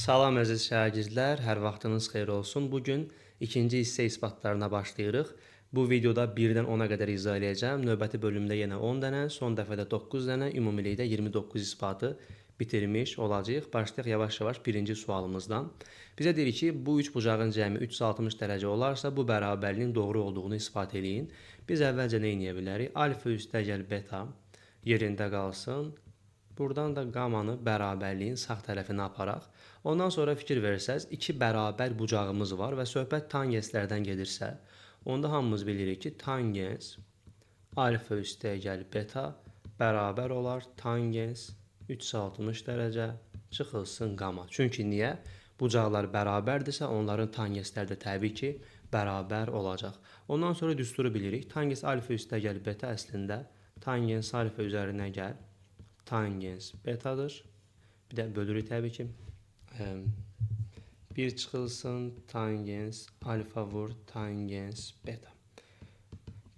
Salam əziz şagirdlər, hər vaxtınız xeyir olsun. Bugün ikinci hissə isbatlarına başlayırıq. Bu videoda 1-dən 10-a qədər izah eləyəcəm. Növbəti bölümdə yenə 10 dənə, son dəfədə 9 dənə, ümumilikdə 29 isbatı bitirmiş olacağıq. Başlayaq yavaş-yavaş birinci sualımızdan. Bizə deyir ki, bu üç bucağın cəmi 360 dərəcə olarsa, bu bərabərliyin doğru olduğunu isbat eləyin. Biz əvvəlcə nə eləyə bilərik? Alfa üstəgəl beta yerində qalsın. Buradan da qamanı bərabərliyin sağ tərəfinə aparaq. Ondan sonra fikir versəz, iki bərabər bucağımız var və söhbət tangenslərdən gedirsə, onda hamımız bilirik ki, tangens alfa üstəgəl beta bərabər olar tangens 360 dərəcə çıxılsın qama. Çünki niyə? Bucaqlar bərabərdirsə, onların tangensləri də təbii ki, bərabər olacaq. Ondan sonra düsturu bilirik. Tangens alfa üstəgəl beta əslində tangens alfa üzərinə gəl tangens betadır. Bir də bölürük təbii ki. 1 çıxılsın tangens alfa vur tangens beta.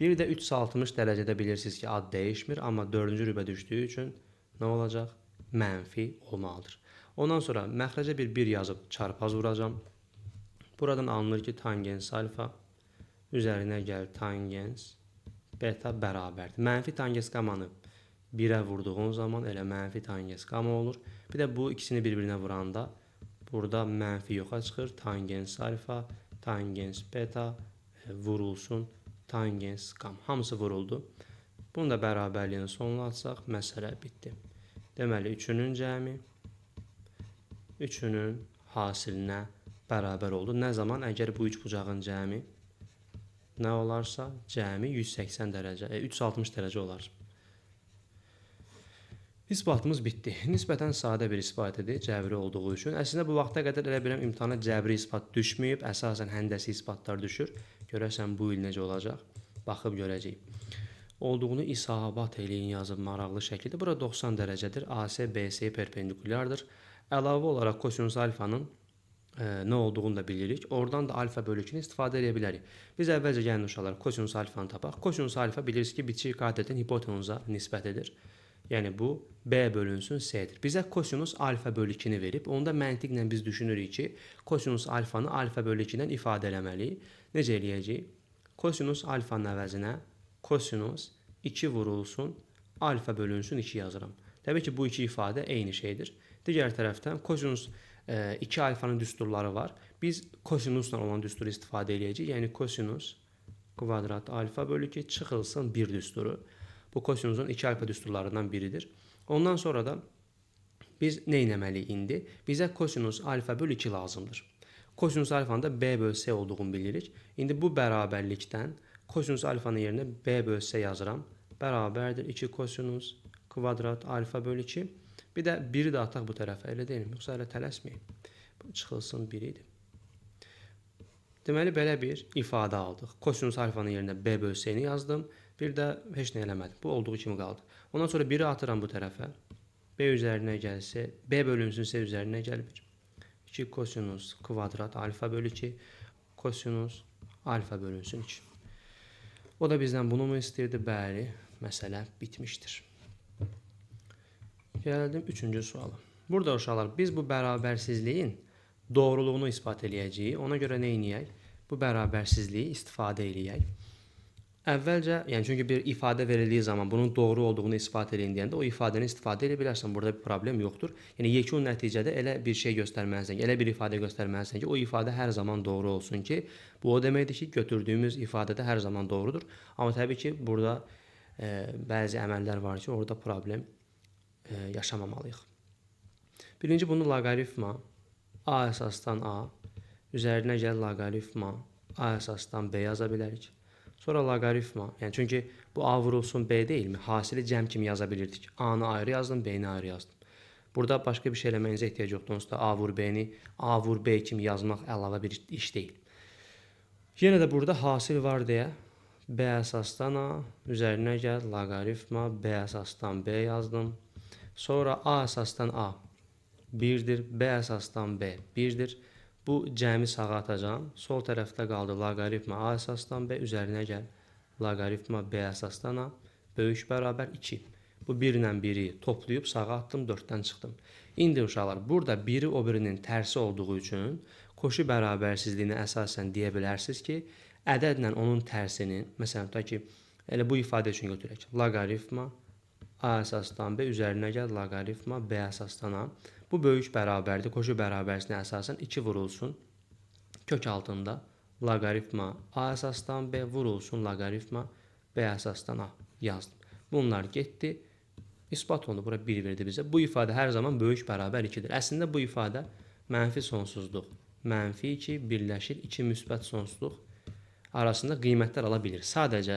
Bir də 360 dərəcədə bilirsiniz ki, ad dəyişmir, amma 4-cü rübə düşdüyü üçün nə olacaq? Mənfi olmalıdır. Ondan sonra məxrəcə bir 1 yazıb çarpaz vuracam. Buradan alınır ki, tangens alfa üzərinə gəl tangens beta bərabərdir. Mənfi tangens qamanı 1-ə vurduğun zaman elə mənfi tangens qama olur. Bir də bu ikisini bir-birinə vuranda burada mənfi yoxa çıxır. Tangens alfa, tangens beta vurulsun tangens qama. Hamısı vuruldu. Bunu da bərabərliyin sonuna atsaq, məsələ bitdi. Deməli, üçünün cəmi üçünün hasilinə bərabər oldu. Nə zaman? Əgər bu üç bucağın cəmi nə olarsa, cəmi 180 dərəcə, 360 dərəcə olar. İsbatımız bitdi. Nisbətən sadə bir isbat idi, cəbri olduğu üçün. Əslində bu vaxta qədər elə bilirəm imtahana cəbri isbat düşməyib, əsasən həndəsi isbatlar düşür. Görəsən bu il necə olacaq? Baxıb görəcəyik. Olduğunu isabat eləyin yazıb maraqlı şəkildə. Bura 90 dərəcədir. AC, BC perpendikulyardır. Əlavə olaraq kosinus alfanın nə olduğunu da bilirik. Oradan da alfa bölü 2-ni istifadə edə bilərik. Biz əvvəlcə gəlin uşaqlar kosinus alfanı tapaq. Kosinus alfa bilirsiniz ki, bitişik katetin hipotenuza nisbət edir. Yəni bu B bölünsün C-dir. Bizə kosinus alfa bölü 2-ni verib. Onda məntiqlə biz düşünürük ki, kosinus alfanı alfa bölü 2-dən ifadə eləməliyik. Necə eləyəcəyik? Kosinus alfanın əvəzinə kosinus 2 vurulsun, alfa bölünsün 2 yazıram. Təbii ki, bu iki ifadə eyni şeydir. Digər tərəfdən kosinus 2 alfanın düsturları var. Biz kosinusla olan düsturu istifadə eləyəcəyik. Yəni kosinus kvadrat alfa bölü 2 çıxılsın 1 düsturu. Bu kosinusun 2 alfa düsturlarından biridir. Ondan sonra da biz nə etməliyik indi? Bizə kosinus alfa bölü 2 lazımdır. Kosinus alfanın da B bölü C olduğunu bilirik. İndi bu bərabərlikdən kosinus alfanın yerinə B bölü C yazıram. Bərabərdir 2 kosinus kvadrat alfa bölü 2. Bir də 1-i də ataq bu tərəfə. Elə deyilmi? Yoxsa elə tələsməyim. Bu çıxılsın 1 idi. Deməli, belə bir ifadə aldıq. Kosinus alfanın yerinə B bölü C-ni yazdım. Bir də heç nə eləmədim. Bu olduğu kimi qaldı. Ondan sonra 1-i atıram bu tərəfə. B üzərinə gəlsə, B bölünsün C üzərinə gəl 1. 2 kosinus kvadrat alfa bölü 2 kosinus alfa bölünsün 2. O da bizdən bunu mu istəyirdi? Bəli, məsələ bitmişdir. Gəldim üçüncü suala. Burada uşaqlar, biz bu bərabərsizliyin doğruluğunu isbat eləyəcəyik. Ona görə nə eləyək? Bu bərabərsizliyi istifadə eləyək. Əvvəlcə, yəni çünki bir ifadə verildiyi zaman bunun doğru olduğunu isbat eləyin deyəndə o ifadəni istifadə edə bilərsən. Burada bir problem yoxdur. Yəni yekun nəticədə elə bir şey göstərməlisən ki, elə bir ifadə göstərməlisən ki, o ifadə hər zaman doğru olsun ki, bu o deməkdir ki, götürdüyümüz ifadə də hər zaman doğrudur. Amma təbii ki, burada bəzi əməllər var ki, orada problem yaşamamalıyıq. Birinci bunu loqaritma A əsasdan A üzərinə gəl loqaritma A əsasdan B yaza bilərik. Sonra loqaritma, yəni çünki bu A vurulsun B deyilmi? Hasili cəm kimi yaza bilirdik. A-nı ayrı yazdım, B-ni ayrı yazdım. Burada başqa bir şey eləməyinizə ehtiyac yoxdur. Onsuz da A vur B-ni A vur B kimi yazmaq əlavə bir iş deyil. Yenə də burada hasil var deyə B əsasdan A üzərinə gəl loqaritma B əsasdan B yazdım. Sonra A əsasdan A 1-dir, B əsasdan B 1-dir. Bu cəmi sağa atacağam. Sol tərəfdə qaldı loqaritma A əsasdan B, üzərinə gəl loqaritma B əsasdan A, böyük bərabər 2. Bu 1 ilə 1-i toplayıb sağa atdım, 4-dən çıxdım. İndi uşaqlar, burada biri o birinin tərsi olduğu üçün qoşu bərabərsizliyinə əsasən deyə bilərsiniz ki, ədədlə onun tərsinin, məsələn, tutaq ki, elə bu ifadə üçün götürək. Loqaritma A əsasdan B üzərinə gəl, loqaritma B əsasdan A. Bu böyük bərabərdir. Qoşu bərabərsizliyinə əsasən 2 vurulsun kök altında loqaritma A əsasdan B vurulsun loqaritma B əsasdan A yazdım. Bunlar getdi. İspat olundu. Bura 1 verdi bizə. Bu ifadə hər zaman böyük bərabər 2-dir. Əslində bu ifadə mənfi sonsuzluq, mənfi 2 birləşir 2 müsbət sonsuzluq arasında qiymətlər ala bilir. Sadəcə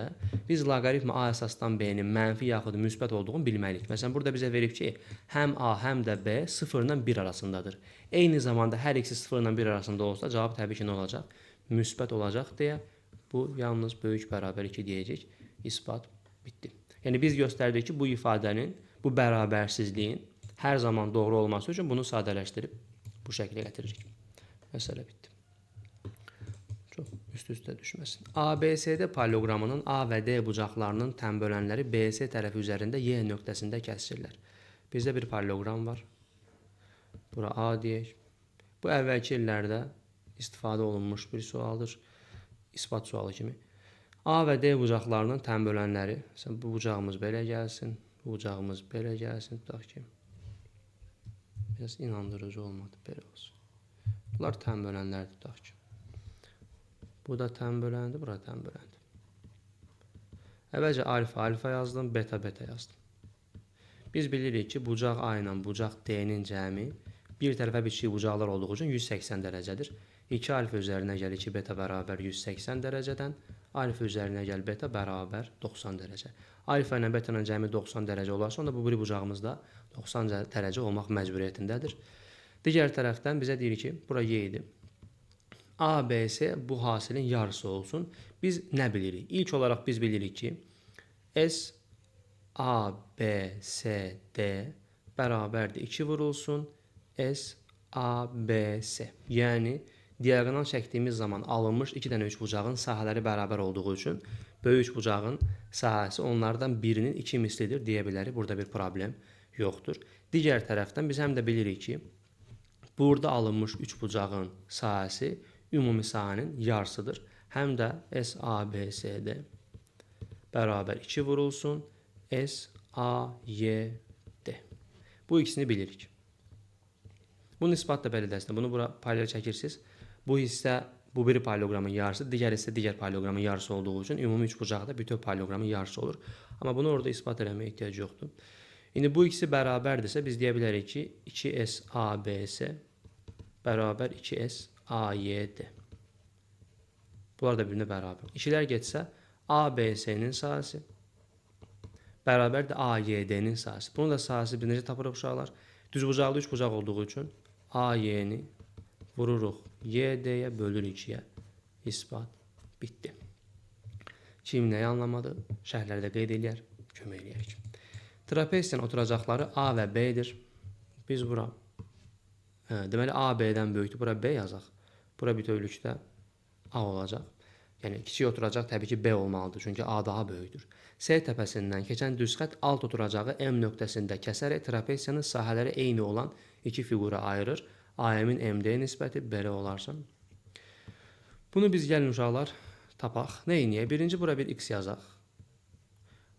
biz loqaritma A əsasdan B-nin mənfi yaxud müsbət olduğunu bilməliyik. Məsələn, burada bizə verib ki, həm A, həm də B 0 ilə 1 arasındadır. Eyni zamanda hər ikisi 0 ilə 1 arasında olsa, cavab təbii ki, nə olacaq? Müsbət olacaq deyə bu yalnız böyük bərabər 2 deyəcək. İspat bitdi. Yəni, biz göstərdik ki, bu ifadənin, bu bərabərsizliyin hər zaman doğru olması üçün bunu sadələşdirib bu şəklə gətiririk. Məsələ bitdi. Çox üst-üstə düşməsin. ABCD paralleloqramının A və D bucaqlarının tənbölənləri BC tərəfi üzərində Y nöqtəsində kəsişirlər. Bizdə bir paralleloqram var. Bura A deyək. Bu əvvəlki illərdə istifadə olunmuş bir sualdır. İspat sualı kimi. A və D bucaqlarının tənbölənləri. Məsələn, bu bucağımız belə gəlsin, bu bucağımız belə gəlsin. Tutaq ki, biraz inandırıcı olmadı, belə olsun. Bunlar tənbölənlərdir, tutaq ki. Bu da tənböləndir, bura tənböləndir. Əvvəlcə alfa, alfa yazdım, beta, beta yazdım. Biz bilirik ki, bucaq A ilə bucaq D-nin cəmi bir tərəfə bitişik bucaqlar olduğu üçün 180 dərəcədir. 2 alfa üzərinə gəl 2 beta bərabər 180 dərəcədən, alfa üzərinə gəl beta bərabər 90 dərəcə. Alfa ilə betanın cəmi 90 dərəcə olarsa, onda bu biri bucağımız da 90 dərəcə olmaq məcburiyyətindədir. Digər tərəfdən bizə deyir ki, bura Y idi. ABC bu hasilin yarısı olsun. Biz nə bilirik? İlk olaraq biz bilirik ki, S, A, B, S, D bərabərdir 2 vurulsun S, A, B, S. Yəni, diaqonal çəkdiyimiz zaman alınmış 2 dənə üçbucağın sahələri bərabər olduğu üçün böyük üçbucağın sahəsi onlardan birinin 2 mislidir deyə bilərik. Burada bir problem yoxdur. Digər tərəfdən biz həm də bilirik ki, burada alınmış üçbucağın sahəsi ümumi sahənin yarısıdır. Həm də S, A, B, S, D bərabər 2 vurulsun S, A, Y, D. Bu ikisini bilirik. Bunun ispat da belə dərsində. Bunu bura paralel çəkirsiniz. Bu hissə bu biri paralleloqramın yarısı, digər hissə digər paralleloqramın yarısı olduğu üçün ümumi üçbucaqda bütöv paralleloqramın yarısı olur. Amma bunu orada ispat eləməyə ehtiyac yoxdur. İndi bu ikisi bərabərdirsə biz deyə bilərik ki, 2S, A, B, S bərabər 2S, A, Y, D. Bunlar da birbirine bərabər. İkilər getsə A, B, S-nin sahəsi bərabərdir A, Y, D-nin sahəsi. Bunun da sahəsi bir necə tapırıq uşaqlar? Düzbucaqlı üçbucaq olduğu üçün A, Y-ni vururuq Y, D-yə bölürük 2-yə. İspat bitdi. Kim nəyi anlamadı? Şərhlərdə qeyd eləyər, kömək eləyərik. Trapesiyanın oturacaqları A və B-dir. Biz bura, deməli A, B-dən böyükdür. Bura B yazaq. Bura bütövlükdə A olacaq. Yəni, kiçik oturacaq təbii ki, B olmalıdır. Çünki A daha böyükdür. S təpəsindən keçən düz xətt alt oturacağı M nöqtəsində kəsərək trapesiyanın sahələri eyni olan iki fiqura ayırır. AM-in MD nisbəti belə olarsa. Bunu biz gəlin uşaqlar tapaq. Nə eləyək? Birinci bura bir X yazaq.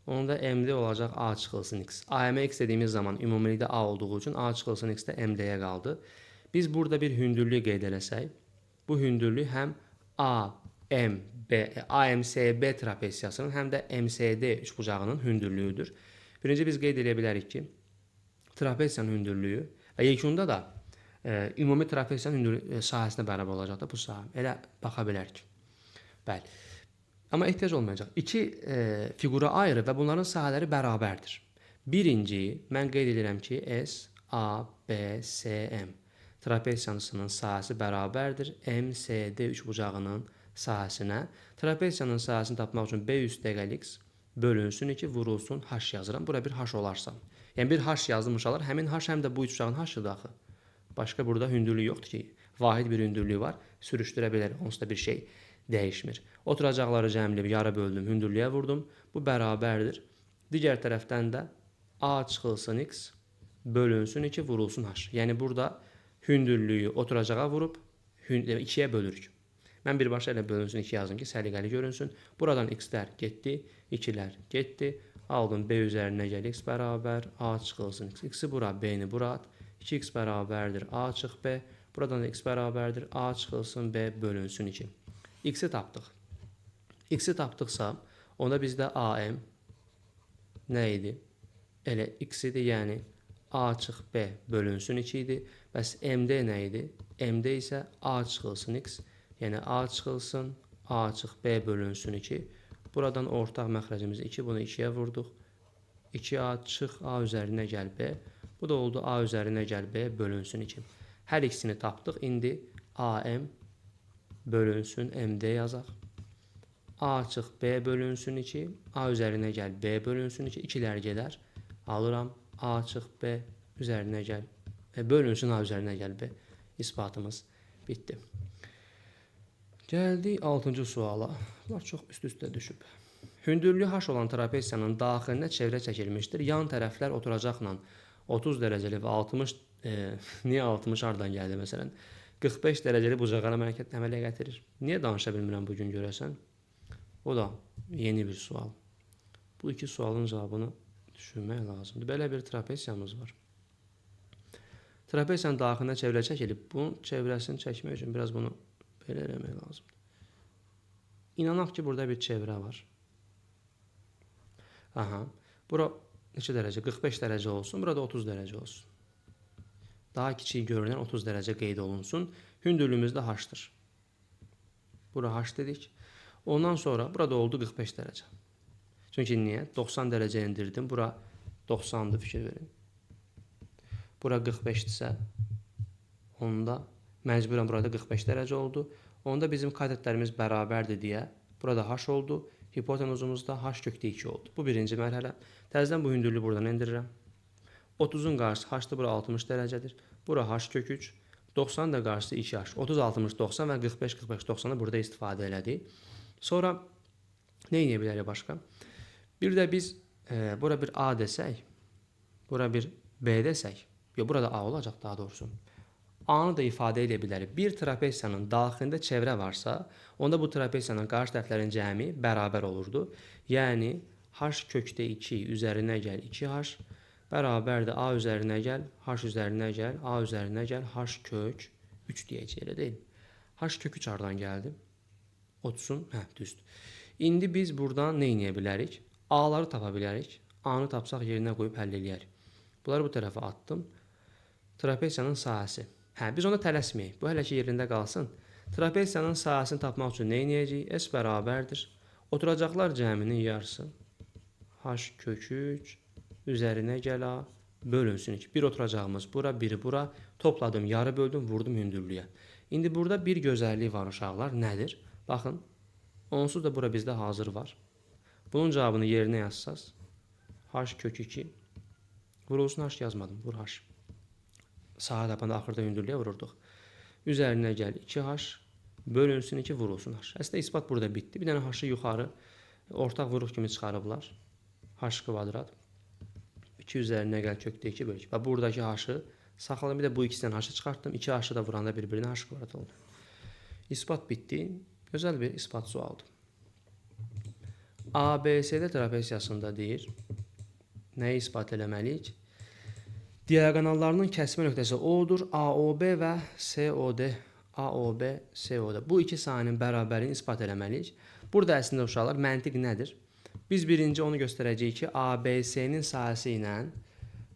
Onda MD olacaq A çıxılsın X. AM-ə X dediyimiz zaman ümumilikdə A olduğu üçün A çıxılsın X də MD-yə qaldı. Biz burada bir hündürlük qeyd eləsək, bu hündürlük həm AMSB trapesiyasının, həm də MSD üçbucağının hündürlüyüdür. Birinci biz qeyd eləyə bilərik ki, trapesiyanın hündürlüyü və yekunda da ümumi trapesiyanın sahəsinə bərabər olacaq da bu sahə. Elə baxa bilərik. Bəli. Amma ehtiyac olmayacaq. İki fiqura ayrı və bunların sahələri bərabərdir. Birinci, mən qeyd edirəm ki, S, A, B, S, M trapesiyasının sahəsi bərabərdir M, S, D üçbucağının sahəsinə. Trapesiyanın sahəsini tapmaq üçün B üstəgəl X bölünsün 2, vurulsun H yazıram. Bura bir H olarsa. Yəni bir H yazdım uşaqlar, həmin H həm də bu üçbucağın H-ıdır axı. Başqa burada hündürlük yoxdur ki, vahid bir hündürlüyü var, sürüşdürə bilərik, onsuz da bir şey dəyişmir. Oturacaqları cəmləyib yarı böldüm, hündürlüyə vurdum. Bu bərabərdir. Digər tərəfdən də A çıxılsın X bölünsün 2 vurulsun h. Yəni burada hündürlüyü oturacağa vurub 2-yə bölürük. Mən birbaşa elə bölünsün 2 yazdım ki, səliqəli görünsün. Buradan x-lər getdi, 2-lər getdi. Aldım b üzərinə gəl x bərabər a çıxılsın x. X-i bura, b-ni bura at. 2x bərabərdir a çıx b. Buradan da x bərabərdir a çıxılsın b bölünsün 2. X-i tapdıq. X-i tapdıqsa, onda bizdə AM nə idi? Elə x idi, yəni a çıx b bölünsün 2 idi. Bəs MD nə idi? MD isə a çıxılsın x, yəni a çıxılsın a çıx b bölünsün 2. Buradan ortaq məxrəcimiz 2, bunu 2-yə vurduq. 2a çıx a üzərinə gəl b. Bu da oldu a üzərinə gəl b bölünsün 2. Hər ikisini tapdıq. İndi AM bölünsün MD yazaq. A çıx b bölünsün 2, a üzərinə gəl b bölünsün 2, 2-lər gedər. Alıram a çıx b üzərinə gəl, bölünsün a üzərinə gəl b. İsbatımız bitdi. Gəldik 6-cı suala. Bunlar çox üst-üstə düşüb. Hündürlüyü h olan trapesiyanın daxilinə çevrə çəkilmişdir. Yan tərəflər oturacaqla 30 dərəcəli və 60, niyə 60 hardan gəldi məsələn? 45 dərəcəli bucaqlara əmələ gətirir. Niyə danışa bilmirəm bugün görəsən? O da yeni bir sual. Bu iki sualın cavabını düşünmək lazımdır. Belə bir trapesiyamız var. Trapesiyanın daxilinə çevrə çəkilib. Bunun çevrəsini çəkmək üçün biraz bunu belə eləmək lazımdır. İnanaq ki, burada bir çevrə var. Aha. Bura neçə dərəcə? 45 dərəcə olsun. Burada 30 dərəcə olsun. Daha kiçik görünən 30 dərəcə qeyd olunsun. Hündürlüyümüz də h-dır. Bura h dedik. Ondan sonra burada oldu 45 dərəcə. Çünki niyə? 90 dərəcə endirdim. Bura 90-dır, fikir verin. Bura 45-dirsə, onda məcburən burada 45 dərəcə oldu. Onda bizim katetlərimiz bərabərdir deyə burada h oldu. Hipotenuzumuz da h kökdə 2 oldu. Bu birinci mərhələ. Təzədən bu hündürlüyü buradan endirirəm. 30-un qarşısı h-dır, bura 60 dərəcədir. Bura h kök 3. 90 da qarşısı 2h. 30, 60, 90 və 45, 45, 90-ı burada istifadə elədik. Sonra nə edə bilərik başqa? Bir də biz bura bir A desək, bura bir B desək, yox, burada A olacaq daha doğrusu. A-nı da ifadə edə bilərik. Bir trapesiyanın daxilində çevrə varsa, onda bu trapesiyanın qarşı tərəflərin cəmi bərabər olurdu. Yəni, h kökdə 2 üzərinə gəl 2h bərabərdir A üzərinə gəl, h üzərinə gəl, A üzərinə gəl, h kök 3 deyəcək, elə deyil. H kök 3 hardan gəldi? 30-un, hə, düzdür. İndi biz buradan nə edə bilərik? A-ları tapa bilərik. A-nı tapsaq yerinə qoyub həll eləyərik. Bunları bu tərəfə atdım. Trapesiyanın sahəsi. Hə, biz onda tələsməyək. Bu hələ ki yerində qalsın. Trapesiyanın sahəsini tapmaq üçün nə edəcəyik? S bərabərdir. Oturacaqlar cəminin yarısı. H kök 3 üzərinə gəl A bölünsün 2. Bir oturacağımız bura, biri bura. Topladım, yarı böldüm, vurdum hündürlüyə. İndi burada bir gözəllik var uşaqlar. Nədir? Baxın, onsuz da bura bizdə hazır var. Bunun cavabını yerinə yazsaz, h kök 2, vurulsun h yazmadım, vur h. Sahə tapanda axırda hündürlüyə vururduq. Üzərinə gəl 2h, bölünsün 2, vurulsun h. Əslində isbat burada bitdi. Bir dənə h-ı yuxarı ortaq vuruq kimi çıxarıblar. H kvadrat. 2 üzərinə gəl kökdə 2 bölü 2. Və buradakı h-ı saxladım. Bir də bu ikisindən h-ı çıxartdım. 2 h-ı da vuranda bir-birinə h kvadrat oldu. İsbat bitdi. Gözəl bir isbat sualıdır. ABCD trapesiyasında deyir, nəyi isbat eləməliyik? Diaqonallarının kəsmə nöqtəsi O-dur. AOB və SOD. AOB, SOD. Bu iki sahənin bərabərliyini isbat eləməliyik. Burada əslində uşaqlar məntiq nədir? Biz birinci onu göstərəcəyik ki, ABC-nin sahəsi ilə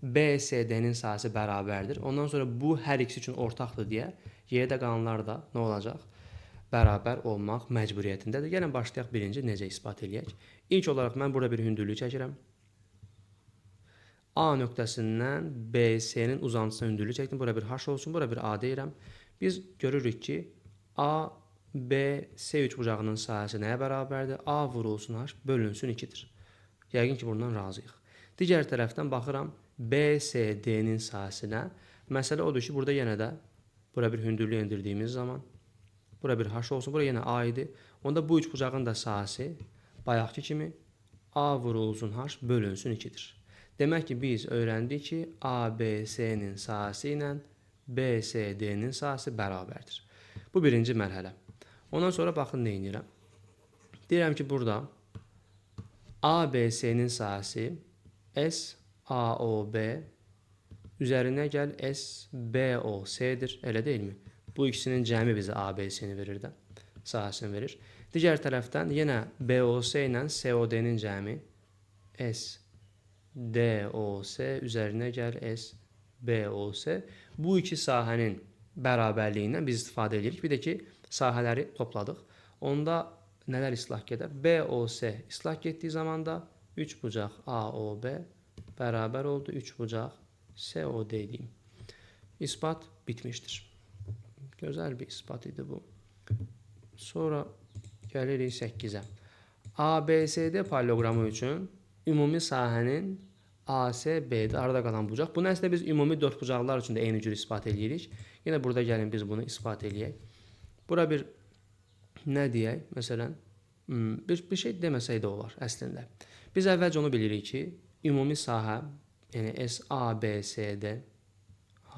BCD-nin sahəsi bərabərdir. Ondan sonra bu hər ikisi üçün ortaqdır deyə yerdə qalanlar da nə olacaq? Bərabər olmaq məcburiyyətindədir. Gəlin başlayaq birinci necə isbat eləyək. İlk olaraq mən burada bir hündürlük çəkirəm. A nöqtəsindən BC-nin uzantısına hündürlük çəkdim. Bura bir H olsun, bura bir A deyirəm. Biz görürük ki, A, B, C üçbucağının sahəsi nəyə bərabərdir? A vurulsun H bölünsün 2-dir. Yəqin ki, bundan razıyıq. Digər tərəfdən baxıram B, C, D-nin sahəsinə. Məsələ odur ki, burada yenə də bura bir hündürlük endirdiyimiz zaman bura bir H olsun, bura yenə A idi. Onda bu üçbucağın da sahəsi bayaqki kimi A vurulsun H bölünsün 2-dir. Demək ki, biz öyrəndik ki, ABC-nin sahəsi ilə BCD-nin sahəsi bərabərdir. Bu birinci mərhələ. Ondan sonra baxın nə edirəm. Deyirəm ki, burada ABC-nin sahəsi SAOB üzərinə gəl SBOC-dir. Elə deyilmi? Bu ikisinin cəmi bizə ABC-ni verir də, sahəsini verir. Digər tərəfdən yenə BOC ilə SOD-nin cəmi SDOC üzərinə gəl SBOC. Bu iki sahənin bərabərliyindən biz istifadə edirik. Bir də ki, sahələri topladıq. Onda nələr islah gedər? BOC islah getdiyi zaman da 3 bucaq AOB bərabər oldu 3 bucaq SOD deyim. İspat bitmişdir. Gözəl bir ispat idi bu. Sonra gəlirik 8-ə. ABCD paralleloqramı üçün ümumi sahənin ACB-də arada qalan bucaq. Bunu əslində biz ümumi dörd bucaqlar üçün də eyni cür ispat eləyirik. Yenə burada gəlin biz bunu ispat eləyək. Bura bir nə deyək? Məsələn, bir şey deməsək də olar əslində. Biz əvvəlcə onu bilirik ki, ümumi sahə, yəni SABCD,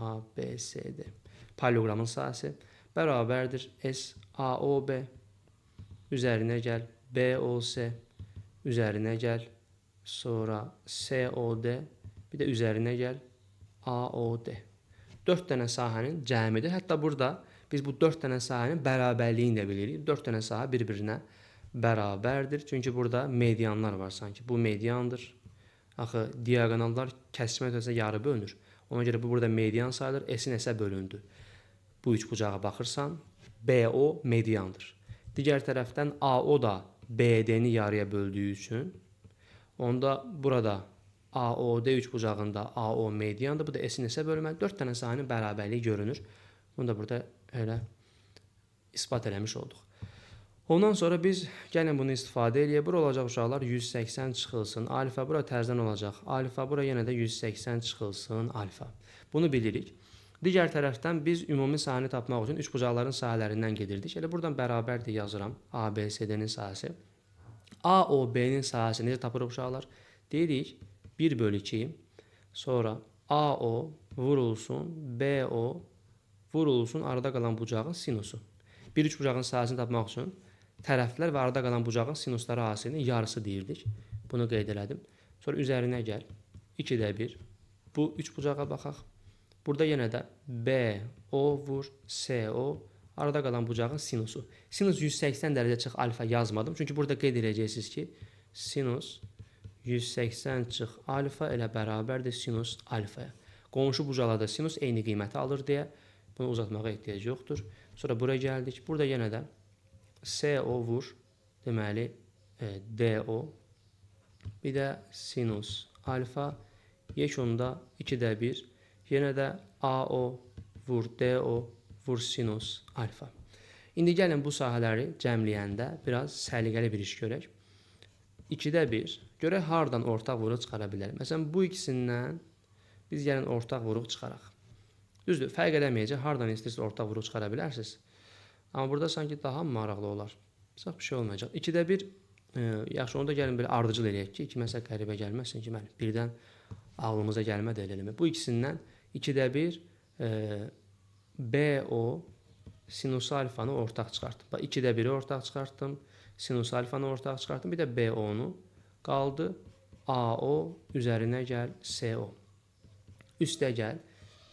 ABCD paralleloqramın sahəsi bərabərdir SAOB üzərinə gəl BOC üzərinə gəl sonra SOD bir də üzərinə gəl AOD. 4 dənə sahənin cəmidir. Hətta burada biz bu 4 dənə sahənin bərabərliyini də bilirik. 4 dənə sahə bir-birinə bərabərdir. Çünki burada medianlar var sanki. Bu mediandır. Axı diaqonallar kəsişmə nöqtəsində yarı bölünür. Ona görə bu burada median sayılır. S-in S-ə bölündü. Bu üç bucağa baxırsan, BO mediandır. Digər tərəfdən AO da BD-ni yarıya böldüyü üçün onda burada AOD üç bucağında AO mediandır. Bu da S-in S-ə bölməli. 4 dənə sahənin bərabərliyi görünür. Bunu da burada elə ispat eləmiş olduq. Ondan sonra biz gəlin bunu istifadə eləyək. Bura olacaq uşaqlar 180 çıxılsın. Alfa bura tərzdən olacaq. Alfa bura yenə də 180 çıxılsın alfa. Bunu bilirik. Digər tərəfdən biz ümumi sahəni tapmaq üçün üç bucaqların sahələrindən gedirdik. Elə buradan bərabərdir yazıram ABCD-nin sahəsi. AOB-nin sahəsi necə tapırıq uşaqlar? Deyirik 1 bölü 2, sonra AO vurulsun, BO vurulsun arada qalan bucağın sinusu. Bir üç bucağın sahəsini tapmaq üçün tərəflər və arada qalan bucağın sinusları hasilinin yarısı deyirdik. Bunu qeyd elədim. Sonra üzərinə gəl. 2-də 1. Bu üç bucağa baxaq. Burada yenə də B, O vur, S, O. Arada qalan bucağın sinusu. Sinus 180 dərəcə çıx alfa yazmadım. Çünki burada qeyd edəcəksiniz ki, sinus 180 çıx alfa elə bərabərdir sinus alfaya. Qonşu bucaqlarda sinus eyni qiyməti alır deyə bunu uzatmağa ehtiyac yoxdur. Sonra buraya gəldik. Burada yenə də SO vur, deməli DO, bir də sinus alfa, yekunda 2-də 1, yenə də AO vur, DO vur sinus alfa. İndi gəlin bu sahələri cəmləyəndə biraz səliqəli bir iş görək. 2-də 1, görək hardan ortaq vuruq çıxara bilərik. Məsələn, bu ikisindən biz gəlin ortaq vuruq çıxaraq. Düzdür, fərq eləməyəcək, hardan istəyirsiniz ortaq vuruq çıxara bilərsiniz. Amma burada sanki daha maraqlı olar. Çox bir şey olmayacaq. 2-də 1, yaxşı, onu da gəlin belə ardıcıl eləyək ki, kiməsə qəribə gəlməsin ki, mən birdən ağlımıza gəlmə də elə eləmə. Bu ikisindən 2-də 1 BO sinus alfanı ortaq çıxartdım. Bax, 2-də 1-i ortaq çıxartdım, sinus alfanı ortaq çıxartdım, bir də BO-nu qaldı. AO üzərinə gəl SO. Üstə gəl.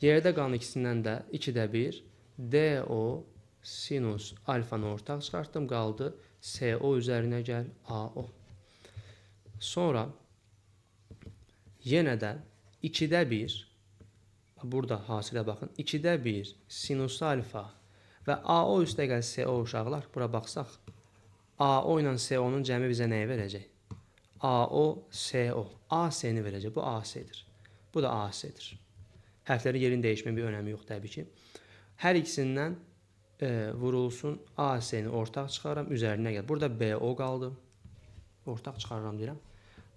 Yerdə qalan ikisindən də 2-də 1 DO sinus alfanı ortaq çıxartdım, qaldı SO üzərinə gəl AO. Sonra yenə də 2-də 1, burada hasilə baxın, 2-də 1 sinus alfa və AO üstə gəl SO uşaqlar, bura baxsaq, AO ilə SO-nun cəmi bizə nəyi verəcək? AO, SO, AC-ni verəcək, bu AC-dir, bu da AC-dir. Hərflərin yerini dəyişməyin bir önəmi yox təbii ki. Hər ikisindən vurulsun AC-ni ortaq çıxarıram, üzərinə gəl. Burada BO qaldı. Ortaq çıxarıram deyirəm.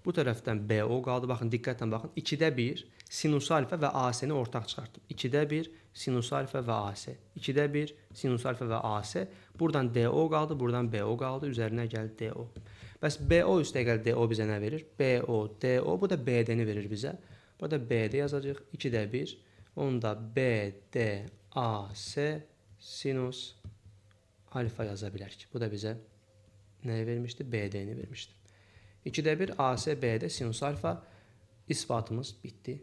Bu tərəfdən BO qaldı. Baxın, diqqətlə baxın. 2-də 1 sinus alfa və AC-ni ortaq çıxartdım. 2-də 1 sinus alfa və AC. 2-də 1 sinus alfa və AC. Buradan DO qaldı, buradan BO qaldı. Üzərinə gəl DO. Bəs BO üstəgəl DO bizə nə verir? BO, DO, bu da BD-ni verir bizə. Burada BD yazacağıq. 2-də 1. Onda BD, AC sinus alfa yaza bilərik. Bu da bizə nəyi vermişdi? BD-ni vermişdi. 2-də 1 AC, BD sinus alfa. İsbatımız bitdi.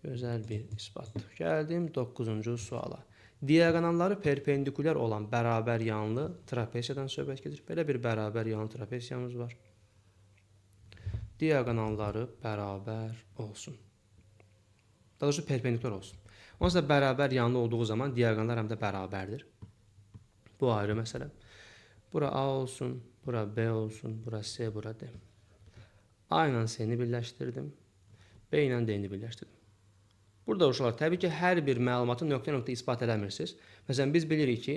Gözəl bir isbatdır. Gəldim 9-cu suala. Diaqonalları perpendikulyar olan bərabər yanlı trapesiyadan söhbət gedir. Belə bir bərabər yanlı trapesiyamız var. Diaqonalları bərabər olsun. Daha doğrusu perpendikulyar olsun. Onsuz da bərabər yanlı olduğu zaman diaqonallar həm də bərabərdir. Bu ayrı məsələ. Bura A olsun, bura B olsun, bura C, bura D. A ilə C-ni birləşdirdim. B ilə D-ni birləşdirdim. Burada uşaqlar, təbii ki, hər bir məlumatı nöqtə-nöqtə isbat eləmirsiniz. Məsələn, biz bilirik ki,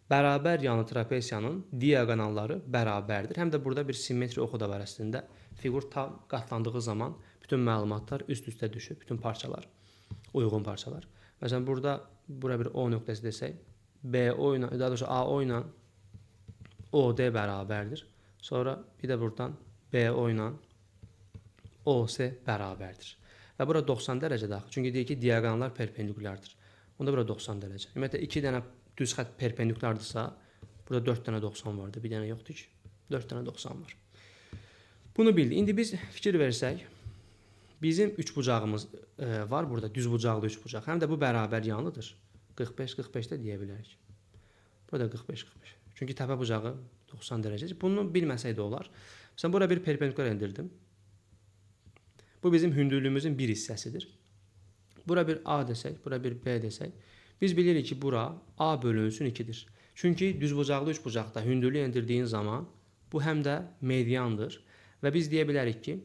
bərabər yanlı trapesiyanın diaqonalları bərabərdir. Həm də burada bir simmetri oxu da var əslində. Fiqur tam qatlandığı zaman bütün məlumatlar üst-üstə düşür, bütün parçalar, uyğun parçalar. Məsələn, burada bura bir O nöqtəsi desək, BO ilə, daha doğrusu AO ilə OD bərabərdir. Sonra bir də buradan BO ilə OC bərabərdir. Və bura 90 dərəcə daxil. Çünki deyir ki, diaqonallar perpendikulyardır. Onda bura 90 dərəcə. Ümumiyyətlə, 2 dənə düz xətt perpendikulyardırsa, burada 4 dənə 90 vardı. Bir dənə yoxdur ki. 4 dənə 90 var. Bunu bildik. İndi biz fikir versək, bizim üçbucağımız var burada. Düzbucaqlı üçbucaq. Həm də bu bərabər yanlıdır. 45, 45 də deyə bilərik. Burada 45, 45. Çünki təpə bucağı 90 dərəcədir. Bunu bilməsək də olar. Məsələn, bura bir perpendikulyar endirdim. Bu bizim hündürlüyümüzün bir hissəsidir. Bura bir A desək, bura bir B desək, biz bilirik ki, bura A bölünsün 2-dir. Çünki düzbucaqlı üçbucaqda hündürlük endirdiyin zaman bu həm də mediandır. Və biz deyə bilərik ki,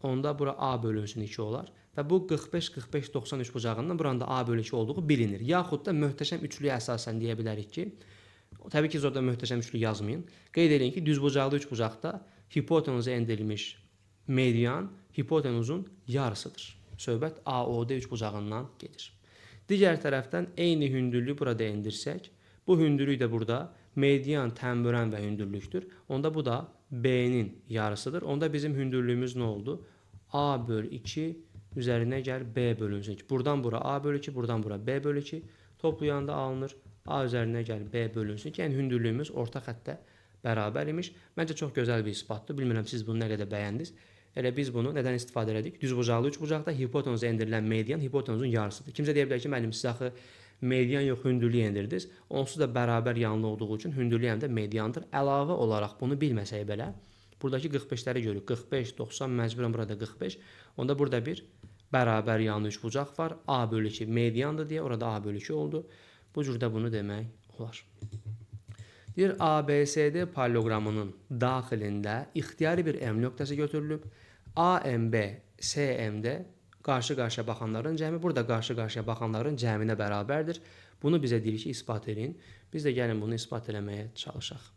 onda bura A bölünsün 2 olar. Və bu 45, 45, 90 üçbucağından buranın da A bölü 2 olduğu bilinir. Yaxud da möhtəşəm üçlüyə əsasən deyə bilərik ki, təbii ki, orada möhtəşəm üçlü yazmayın. Qeyd edin ki, düzbucaqlı üçbucaqda hipotenuza endirilmiş median hipotenuzun yarısıdır. Söhbət AOD üçbucağından gedir. Digər tərəfdən eyni hündürlüyü burada endirsək, bu hündürlük də burada median, tənbürən və hündürlükdür. Onda bu da B-nin yarısıdır. Onda bizim hündürlüyümüz nə oldu? A bölü 2 üzərinə gəl B bölünsün 2. Buradan bura A bölü 2, buradan bura B bölü 2. Toplayanda alınır. A üzərinə gəl B bölünsün 2. Yəni hündürlüyümüz orta xəttə bərabər imiş. Məncə çox gözəl bir isbatdır. Bilmirəm siz bunu nə qədər bəyəndiniz. Elə biz bunu nədən istifadə elədik? Düzbucaqlı üçbucaqda hipotenuza endirilən median hipotenuzun yarısıdır. Kimsə deyə bilər ki, müəllim siz axı median yox hündürlük endirdiniz. Onsuz da bərabər yanlı olduğu üçün hündürlük həm də mediandır. Əlavə olaraq bunu bilməsək belə, buradakı 45-ləri görürük. 45, 90, məcburən burada 45. Onda burada bir bərabər yanlı üçbucaq var. A bölü 2 mediandır deyə orada A bölü 2 oldu. Bu cür də bunu demək olar. Deyir, ABCD paralleloqramının daxilində ixtiyari bir M nöqtəsi götürülüb. AMB, SMD qarşı-qarşıya baxanların cəmi, burada qarşı-qarşıya baxanların cəminə bərabərdir. Bunu bizə deyir ki, isbat eləyin. Biz də gəlin bunu isbat eləməyə çalışaq.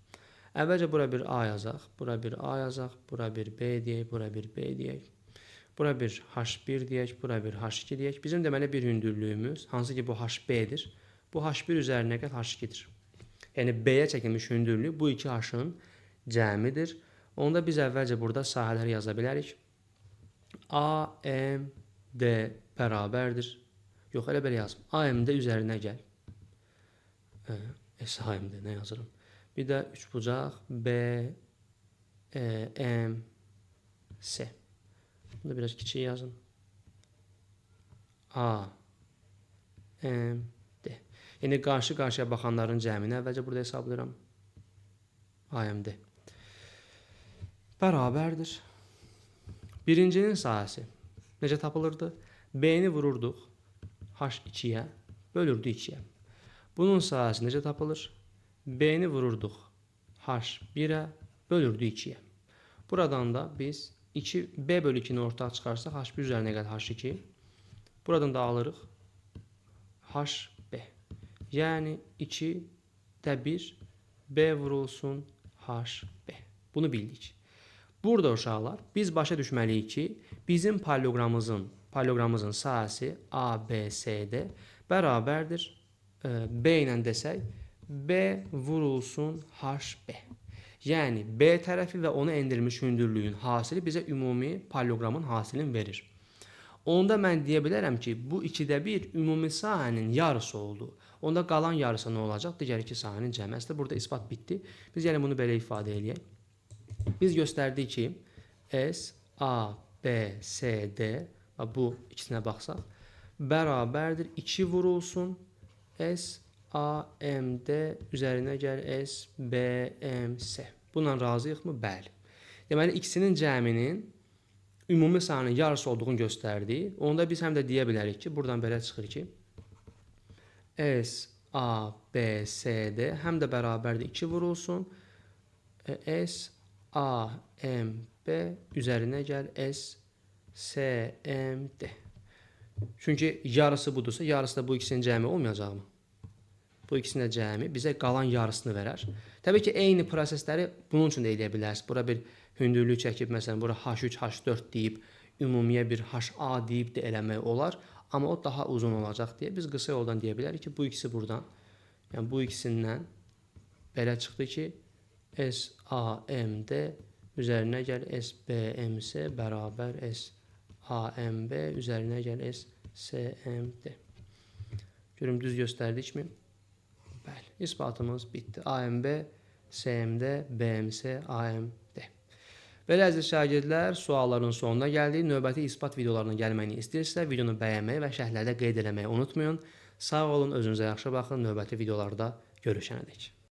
Əvvəlcə bura bir A yazaq, bura bir A yazaq, bura bir B deyək, bura bir B deyək. Bura bir H1 deyək, bura bir H2 deyək. Bizim deməli bir hündürlüyümüz, hansı ki bu HB-dir. Bu H1 üzərinə gəl H2-dir. Yəni B-yə çəkilmiş hündürlük bu iki H-ın cəmidir. Onda biz əvvəlcə burada sahələri yaza bilərik. A, M, D bərabərdir. Yox, elə belə yazım. A, M, D üzərinə gəl. S, A, M, D nə yazıram? Bir də üçbucaq B, E, M, S. Bunu da biraz kiçik yazın. A, M, D. Yəni qarşı-qarşıya baxanların cəmini əvvəlcə burada hesablayıram. A, M, D. Bərabərdir. Birincinin sahəsi necə tapılırdı? B-ni vururduq H2-yə, bölürdük 2-yə. Bunun sahəsi necə tapılır? B-ni vururduq H1-ə, bölürdük 2-yə. Buradan da biz 2, B bölü 2-ni ortaya çıxarsaq H1 üzərinə gəl H2. Buradan da alırıq HB. Yəni 2-də 1 B vurulsun HB. Bunu bildik. Burada uşaqlar, biz başa düşməliyik ki, bizim paralleloqramımızın sahəsi A, B, C, D bərabərdir. B ilə desək, B vurulsun HB. Yəni, B tərəfi və ona endirilmiş hündürlüyün hasili bizə ümumi paralleloqramın hasilini verir. Onda mən deyə bilərəm ki, bu 2-də 1 ümumi sahənin yarısı oldu. Onda qalan yarısı nə olacaq? Digər iki sahənin cəmi. Əslində, burada isbat bitdi. Biz yəni bunu belə ifadə eləyək. Biz göstərdik ki, S, A, B, S, D, bu ikisinə baxsaq, bərabərdir 2 vurulsun S, A, M, D üzərinə gəl S, B, M, S. Bununla razıyıqmı? Bəli. Deməli, ikisinin cəminin ümumi sahənin yarısı olduğunu göstərdi. Onda biz həm də deyə bilərik ki, buradan belə çıxır ki, S, A, B, S, D həm də bərabərdir 2 vurulsun. S, A, M, B üzərinə gəl S, S, M, D. Çünki yarısı budursa, yarısı da bu ikisinin cəmi olmayacaqmı? Bu ikisinin də cəmi bizə qalan yarısını verər. Təbii ki, eyni prosesləri bunun üçün də eləyə bilərsiniz. Bura bir hündürlük çəkib, məsələn, bura H3, H4 deyib, ümumiyə bir HA deyib də eləmək olar. Amma o daha uzun olacaq deyə biz qısa yoldan deyə bilərik ki, bu ikisi buradan, yəni bu ikisindən belə çıxdı ki, S, A, M, D üzərinə gəl S, B, M, S bərabər S, A, M, B üzərinə gəl S, S, M, D. Görüm, düz göstərdikmi? Bəli, isbatımız bitdi. A, M, B, S, M, D, B, M, S, A, M, D. Belə əziz şagirdlər, sualların sonuna gəldik. Növbəti isbat videolarına gəlməyini istəyirsinizsə, videonu bəyənməyi və şərhlərdə qeyd eləməyi unutmayın. Sağ olun, özünüzə yaxşı baxın. Növbəti videolarda görüşənədək.